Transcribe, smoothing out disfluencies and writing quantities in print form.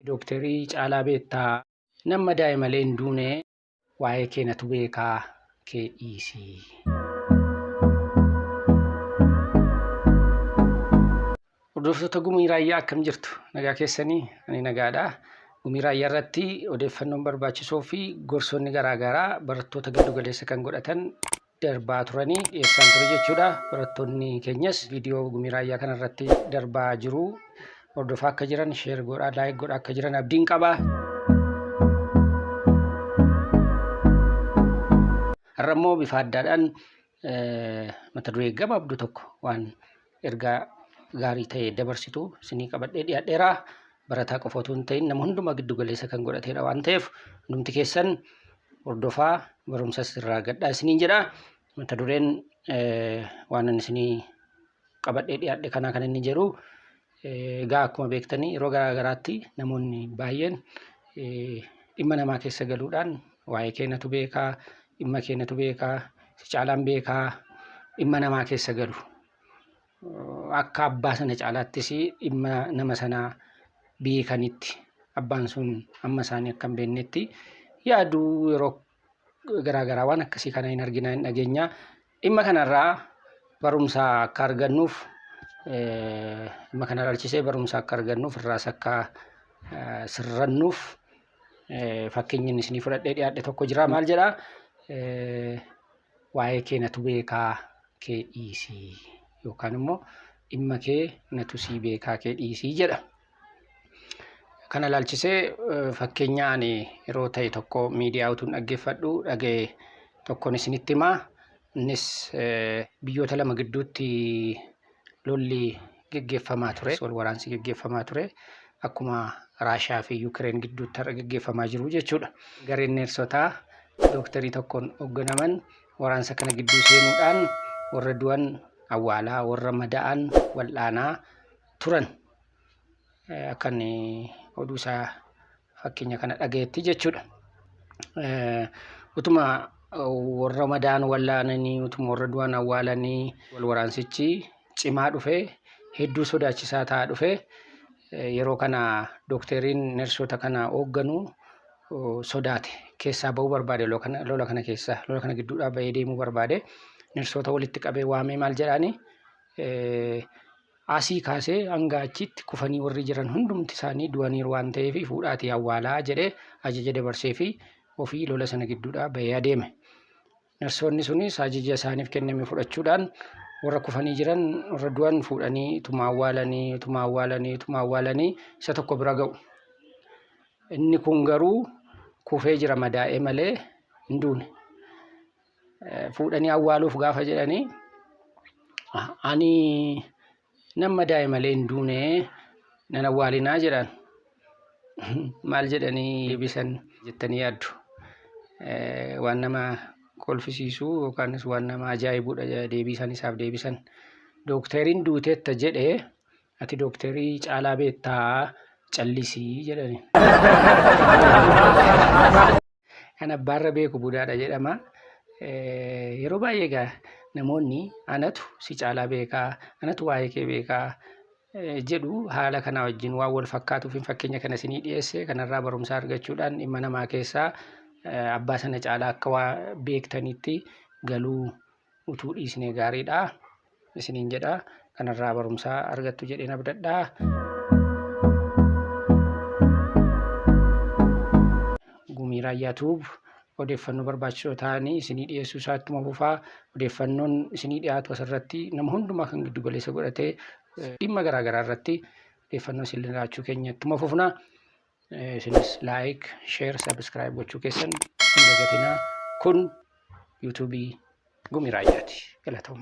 Dookterii caalaa beektaa nan madaa'e malee hin duune waa'ee kee natu beekaa kee dhiisii. Hordoftoota Gumii Raayyaa akkam jirtu? Nagaa keessanii? Ani nagaadha. Gumii Raayyaa irratti odeeffannoon barbaachisoo fi gorsoonni garaa garaa barattoota giddu galeessa kan godhatan darbaa turanii dhiyeessaan ture jechuudha. Barattoonni keenyas viidiyoo Gumii Raayyaa kana irratti darbaa jiru hordofaa akka jiran, sheer godhaa, laayik godhaa akka jiran abdiin qaba. Har'a immoo bifa addaadhaan mata duree gabaabduu tokko waan ergaa gaarii ta'e dabarsitu isinii qabadhee dhiyaadheera. Barataa qofa otoo hin ta'in nama hundumaa giddu galeessa kan godhateedha waan ta'eef hundumti keessan hordofaa barumsas irraa argadhaa isiniin jedha. Mata dureen waan ani isinii qabadhee dhiyaadhe kanaa kan inni jedhu egaa akkuma beektanii yeroo garaa garaatti namoonni baay'een dhimma namaa keessa galuudhaan waa'ee keenatu beekaa, dhimma keenatu beekaa, si caalaan beekaa dhimma namaa keessa galu. Akka abbaa sana caalaattis dhimma nama sanaa beekanitti abbaan sun amma isaanii akka hin beeknetti yaaduu yeroo garaa garaa waan akkasii kana hin argina hin dhageenya. Dhimma kanarraa barumsa akka argannuuf dhimma kana ilaalchisee barumsa akka argannuuf irraas akka sirrannuuf fakkeenyi inni isinii fudhadhee dhiyaadhe tokko jira. Maal jedhaa? Waa'ee kee natu beekaa kee dhiisii yookaan immoo dhimma kee natu sii beekaa kee dhiisii jedha. Kana ilaalchisee fakkeenya ani yeroo ta'e tokko miidiyaa utuun dhaggeeffadhu dhaga'e tokkoon isinitti himaa. Innis biyyoota lama gidduutti lolli geggeeffamaa ture. Wal waraansi geggeeffamaa ture. Akkuma Raashaa fi Yukireen gidduutti har'a geggeeffamaa jiru jechuudha. Gareen neersotaa dooktarii tokkoon hoogganaman waraansa kana gidduu seenuudhaan warra du'an awwaalaa, warra madaa'an wal'aanaa turan. Akkan oduu isaa fakkeenya kana dhagayetti jechuudha. Utuma warra madaa'an wallaananii, utuma warra du'an awwaalanii wal waraansichi cimaa dhufe hedduu sodaachisaa ta'aa dhufe yeroo kana dookteriin nersoota kana hoogganu sodaate keessaa ba'uu barbaade lola kana keessaa lola kana gidduudhaa ba'ee deemuu barbaade nersoota walitti qabee waamee maal jedhaani Asii kaasee hanga achiitti kufanii warri jiran hundumti isaanii du'aniiru waan ta'eef fuudhaatii awwaalaa jedhee ajaja dabarseefii ofii lola sana gidduudhaa ba'ee adeeme. Narsoonni sunis ajaja isaaniif kenname fudhachuudhaan warra kufanii jiran warra du'an fuudhanii utuma awwaalanii utuma awwaalanii utuma awwaalanii isa tokko bira ga'u. Inni kun garuu kufee jira madaa'ee malee hin duune. Fuudhanii awwaaluuf gaafa jedhanii ani nan madaa'e malee hin duune nan awwaalinaa jedhan. Maal jedhanii deebisan jettanii yaaddu? Waan nama kolfisiisu yookaanis waan nama ajaa'ibudha deebii isaan isaaf deebisan. Dookteriin duuteetta jedhe ati dookterii caalaa beektaa callisii jedhani. Kan abbaarra beeku budaadha jedhama. Yeroo baay'ee egaa namoonni anatu si caalaa beekaa, anatu waa'ee kee beekaa jedhu haala kanaa wajjin waan wal fakkaatuuf fakkeenya kana isinii dhiyeesse kanarraa barumsa argachuudhaan dhimma namaa keessaa abbaa sana caalaa akka waa beektanitti galuu utuu dhiisnee gaariidha isiniin jedha. Kanarraa barumsa argattu jedheen abdadha. Gumii Raayyaa Tuub odeeffannoo barbaachisoo ta'anii isinii dhiyeessuu isaa ittuma fufaa. Odeeffannoon isinii dhiyaatu asirratti nama hundumaa kan giddu galeessa godhatee dhimma garaa garaa irratti odeeffannoo isin laachuu keenya ittuma fufna. Isinis like, share, subscribe gochuu keessan hin dagatinaa. Kun yuutuubii Gumii Raayyaati. Galatooma.